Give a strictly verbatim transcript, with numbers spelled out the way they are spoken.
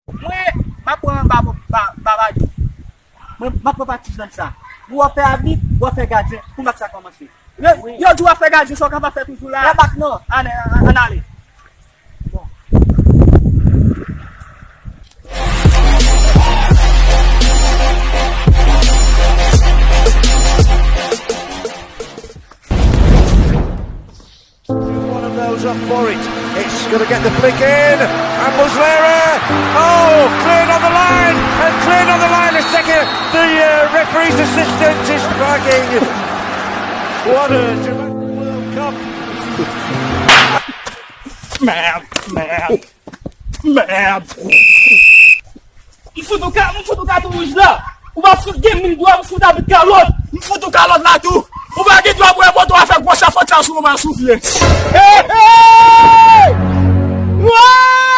Mwen, m ap pran ba, ba, ba, ba, mwen, m ap pran pati nan sa. Ou w ap fè abit, ou w ap fè gadyen, pou match sa kòmanse. Yo, yo di w ap fè gadyen, sa w kapab fè toujou la. Ann ale, ann ale. One of those up for it. It's going to get the flick in. And Muslera. Oh, cleared on the line. And cleared on the line. The second, the uh, referee's assistant is flagging. What a dramatic World Cup. Man, man. Mèd! M fout ou ka, m fout ou katon wouj la! Ou pa fout gen mil dwa, m fout abit kalòt! M fout ou kalòt la tou! Ou pa gen dwa pou enpòte w afè gwo chafòt sa sou mwen soufle! Hey, hey! Wouy!